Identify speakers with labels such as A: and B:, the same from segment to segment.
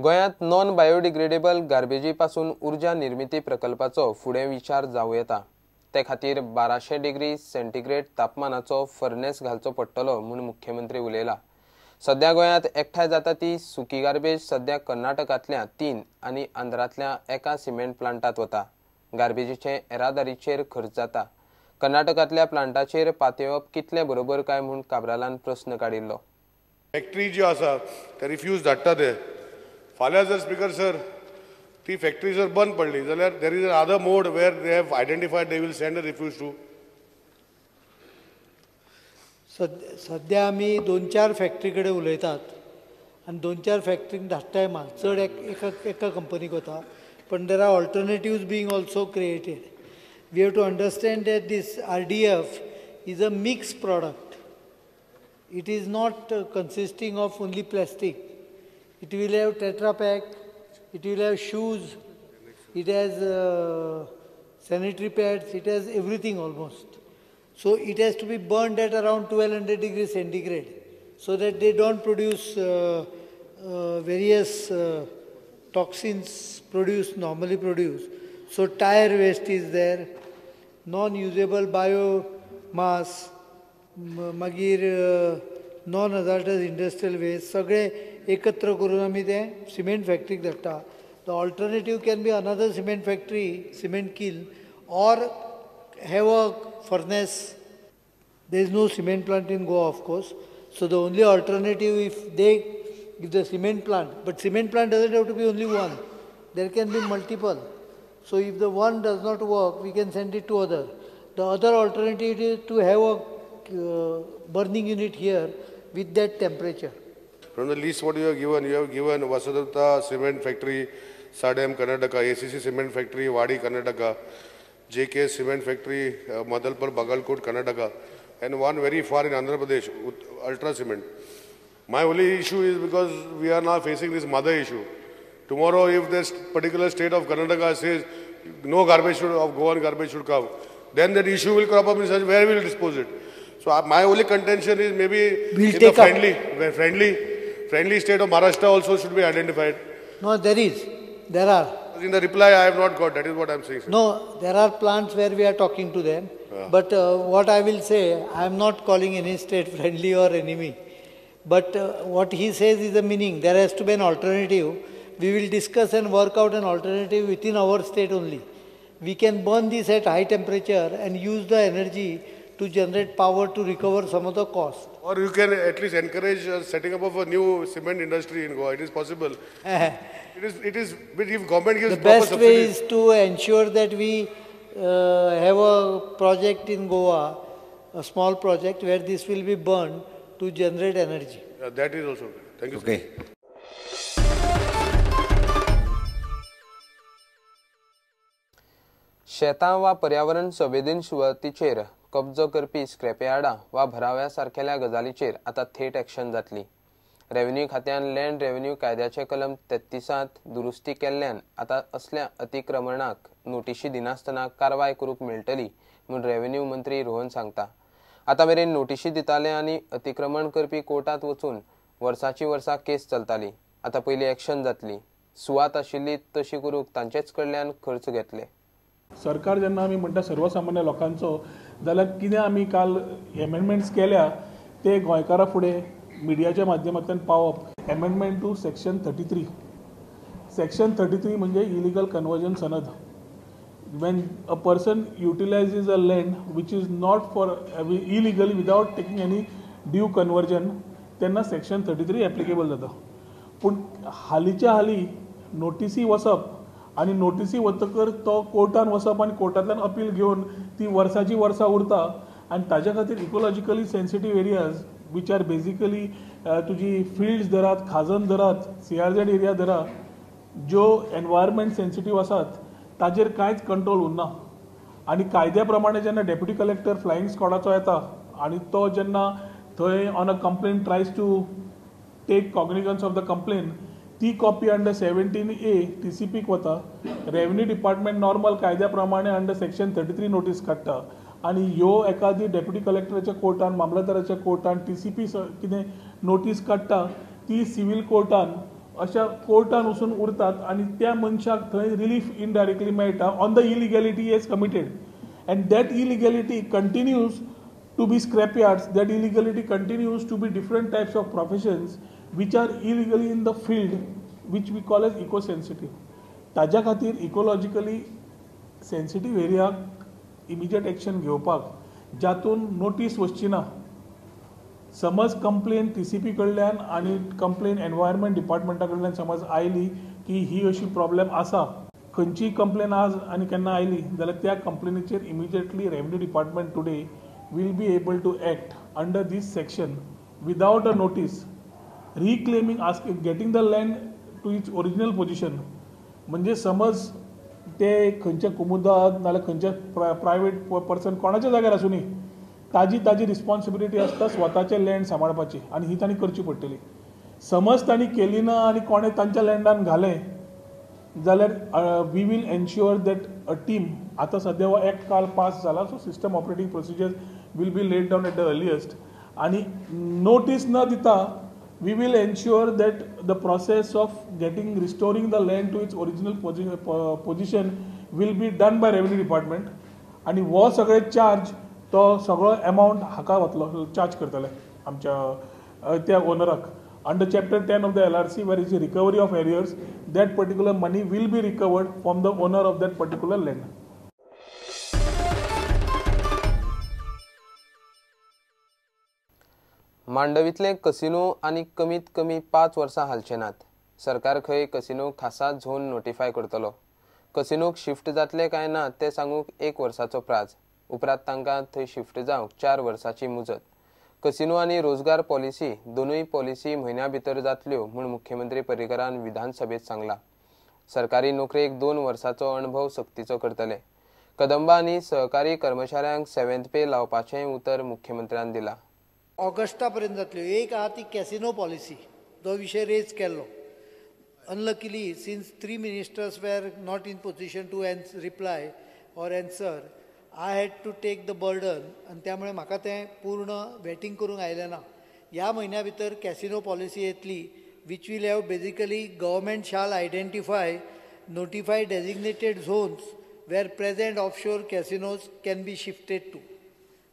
A: गोंयांत non biodegradable गार्बेजी पासून उर्जा निर्मिती प्रकल्पाचो फुडें विचार जावं येता. ते खातीर 1200 डिग्री सेंटीग्रेड तापमानाचो फर्नेस घालचो पडटलो म्हूण मुख्यमंत्री उलयला. सध्या गोंयांत एकठांय जाता ती सुकी गार्बेज सध्या कर्नाटकांतल्या 3 आनी आंध्रांतल्या 1 सिमेंट प्लांटांत वता. गार्बेजीचे येरादारीचेर खर्च जाता. कर्नाटकांतल्या प्लांटाचेर पातयेवप कितलें बरोबर काय म्हूण काब्रालान प्रस्न काडिल्लो.
B: फॅक्टरी ज्यो आसा ते रिफ्यूज धाडटा ते फाल्यां जर स्पीकर सर ती फॅक्टरी जर बंद पडली जाल्यार there is another mode where they have identified they will send a refuse to.
C: सद्या आमी 2-4 फॅक्टरी कडेन उलयतात आनी 2-4 फॅक्टरींक धाडटाय माल, चड एका कंपनीक वता. पण there are alternatives being also created. We have to understand that this RDF is a mix product. It is not consisting of only plastic. It will have Tetra Pak, it will have shoes, it has sanitary pads, it has everything almost. So it has to be burned at around 1200 degrees centigrade so that they don't produce various toxins normally produced. So tire waste is there, non-usable biomass, मागीर non hazardous industrial waste सगळे एकत्र करून आमी ते cement फॅक्टरीक धाडटा. The alternative can be another cement factory, cement kiln, or have a furnace. There is no cement plant in Goa, of course. So the only alternative, if they give the cement plant, but cement plant doesn't have to be only one. There can be multiple. So if the one does not work, we can send it to other. The other alternative is to have a burning unit here with that temperature.
B: From the list what you have given Vasudeva Cement Factory, Sadem, Karnataka, ACC Cement Factory, Wadi, Karnataka, JK Cement Factory, Madalpur, Bagalkot, Karnataka, and one very far in Andhra Pradesh, Ultra Cement. My only issue is because we are now facing this mother issue. Tomorrow, if this particular state of Karnataka says no garbage should, of Goan garbage should come, then that issue will crop up in such where we will dispose it. So my only contention is maybe
C: we'll
B: in the friendly state of Maharashtra also should be identified.
C: No, there is. There are.
B: In the reply, I have not got. That is what I am saying, sir.
C: No, there are plants where we are talking to them.
B: Yeah.
C: But what I will say, I am not calling any state friendly or enemy. But what he says is the meaning. There has to be an alternative. We will discuss and work out an alternative within our state only. We can burn this at high temperature and use the energy to generate power to recover some of the cost.
B: Or you can at least encourage setting up of a new cement industry in Goa. It is possible. It is, but if government gives
C: the
B: proper
C: best way
B: subsidies.
C: Is to ensure that we have a project in Goa, a small project where this will be burned to generate energy.
B: Yeah, that is also okay. Thank you,
D: okay.
B: Sir.
A: शेतां वा पर्यावरण संवेदन सुवातीचेर कब्जो करपी स्क्रॅपयार्डां वा भराव्या सारकेल्या गजालीचेर आतां थेट एक्शन जातली. रेव्हेन्यू खात्यान लँड रेव्हेन्यू कायद्याचे कलम 33 दुरुस्ती केल्ल्यान आतां असल्या अतिक्रमणाक नोटिशी दिनासतना कारवाय करूंक मेळटली म्हूण रेव्हेन्यू मंत्री रोहन सांगता. आतां मेरेन नोटिशी दिताले आनी अतिक्रमण करपी कोर्टांत वचून वर्साची वर्सां केस चलताली. आतां पयलीं एक्शन जातली. सुवात आशिल्ली तशी करूंक तांचेच कडल्यान खर्च घेतले.
E: सरकार जेन्ना आमी म्हणटा सर्वसामान्य लोकांचो जाल्यार कितें आमी काल एमेंडमेंट्स केल्या ते गोंयकारां फुडें मिडियाच्या माध्यमांतल्यान पावप. Amendment to section 33. सेक्शन 33 म्हणजे इलिगल कन्वर्जन सनद. When a person utilises a land which is not for illegally without taking any due conversion तेन्ना सेक्शन 33 एप्लिकेबल जाता. पूण हालींच्या हालीं नोटिसी वचप आनी नोटिसी वतकर तो कोर्टान वचप आनी कोर्टांतल्यान अपील घेवन ती वर्साची वर्सां उरता आनी ताज्या खातीर ecologically sensitive areas which are basically तुजी फिल्ड्स धरात, खाजन धरात, CRZ area धरा, ज्यो एनवायरमेंट सेन्सिटीव आसात ताजेर कांयच कंट्रोल उरना. आनी कायद्या प्रमाणे जेन्ना डेप्युटी कलेक्टर फ्लायिंग स्क्वॉडाचो येता आनी तो जेन्ना थंय on a complain tries to take cognizance of the complain, ती कॉपी अंडर 17A TCPक वता. रेव्हेन्यू डिपार्टमेंट नॉर्मल कायद्या प्रमाणे अंडर सेक्शन 33 नोटीस काडटा आनी ह्यो एकादी डेप्युटी कलेक्टराच्या कोर्टान, मामलतदाराच्या कोर्टान TCP कितें नोटीस काडटा ती सिवील कोर्टान अशा कोर्टान वचून उरतात आनी त्या मनशाक थंय रिलीफ इनडायरेक्टली मेळटा on the illegality is committed and that illegality continues to be scrap yards, that illegality continues to be different types of professions which are illegally in the field which we call as eco sensitive. ताज्या खातीर ecologically sensitive एरियाक immediate action घेवपाक जातून notice वचची ना. समज complain TCP कडल्यान आनी कंप्लेन एनवायरमेंट डिपार्टमेंटा कडल्यान समज आयली की ही अशी प्रॉब्लेम आसा, खंयचीय कंप्लेन आज आनी केन्ना आयली जाल्यार त्या कंप्लेनीचेर immediately revenue department today will be able to act under this section without a notice, reclaiming, asking, getting the land to its original position. म्हणजे समज ते खंयच्या कुमुदात नाल्यार खंयच्या प्रायवेट पर्सन कोणाच्या जाग्यार आसूनी ताजी ताजी रिस्पॉन्सिबिलिटी आसता स्वताचें लँड सांबाळपाची आनी ही तांणी करची पडटली. समज तांणी केली ना आनी कोणें तांच्या लँडान घालें जाल्यार we will ensure that a team, आतां सद्या हो एक्ट काल पास जाला, so system operating procedures will be laid down at the earliest आनी नोटीस न दिता we will ensure that the process of getting restoring the land to its original position will be done by revenue department आनी हो सगळे charge तो सगळो amount हाका वतलो, चार्ज करतले आमच्या त्या ओनराक. Under chapter 10 of the LRC where is recovery of arrears, that particular money will be recovered from the owner of that particular land.
A: मांडवींतले casino आनी कमीत कमी 5 वर्सां हालचे नात. सरकार खंय कसिनो खासा झोन नोटिफाय करतलो. कसिनोक शिफ्ट जातले काय ना ते सांगूंक 1 वर्साचो प्राज, उपरांत तांकां थंय शिफ्ट जावंक 4 वर्सांची मुजत. कसिनो आनी रोजगार पॉलिसी दोनूय पॉलिसी म्हयन्या भितर जातल्यो म्हूण मुख्यमंत्री पर्रीकरान विधानसभेत सांगला. सरकारी नोकरेक 2 वर्सांचो अणभव सक्तीचो करतले. कदंबा आनी सहकारी कर्मचाऱ्यांक 7th पे लावपाचेंय उतर मुख्यमंत्र्यान दिला.
C: ऑगस्टा पर्यंत जातल्यो. एक आहा ती कॅसिनो पॉलिसी, जो विशय रेज केल्लो. Unluckily since 3 ministers were not in position to reply or answer, I had to take the burden आनी त्यामुळे म्हाका तें पूर्ण वेटिंग करूंक आयलें ना. ह्या म्हयन्या भितर कॅसिनो पॉलिसी येतली, which will have basically government shall identify notify designated zones where present offshore casinos can be shifted to.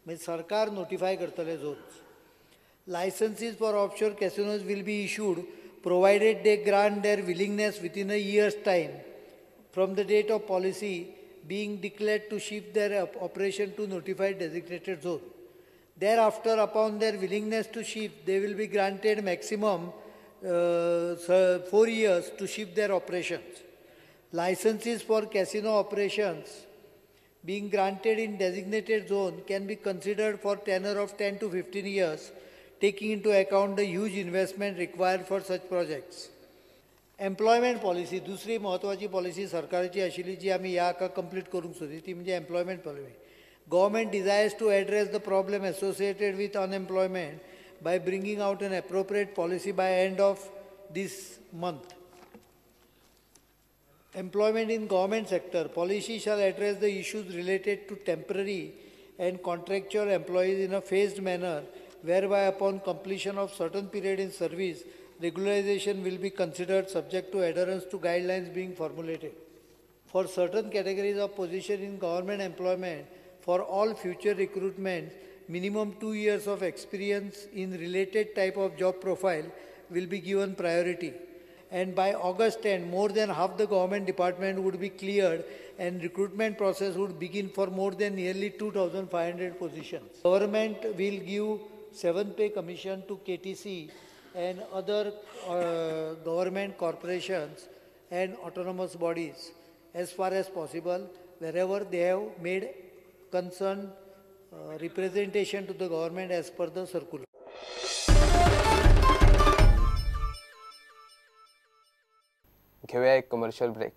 C: म्हणजे सरकार नोटिफाय करतले zones. Licenses for offshore casinos will be issued provided they grant their willingness within a year's time from the date of policy being declared to shift their operation to notified designated zone. Thereafter, upon their willingness to shift, they will be granted maximum 4 years to shift their operations. Licenses for casino operations being granted in designated zone can be considered for tenure of 10 to 15 years, taking into account the huge investment required for such projects. Employment policy, दुसरी महत्वाची policy सरकारची आशिल्ली जी आमी ह्या हाका complete करूंक सोदी ती म्हणजे employment policy. Government desires to address the problem associated with unemployment by bringing out an appropriate policy by end of this month. Employment in government sector policy shall address the issues related to temporary and contractual employees in a phased manner, whereby upon completion of certain period in service, regularization will be considered subject to adherence to guidelines being formulated. For certain categories of position in government employment, for all future recruitment, minimum 2 years of experience in related type of job profile will be given priority. And by August end, more than half the government department would be cleared and recruitment process would begin for more than nearly 2,500 positions. Government will give 7th pay commission to KTC and other government corporations and autonomous bodies as far as possible wherever they have made concerned representation to the government as per the circular.
A: घेऊया एक commercial break.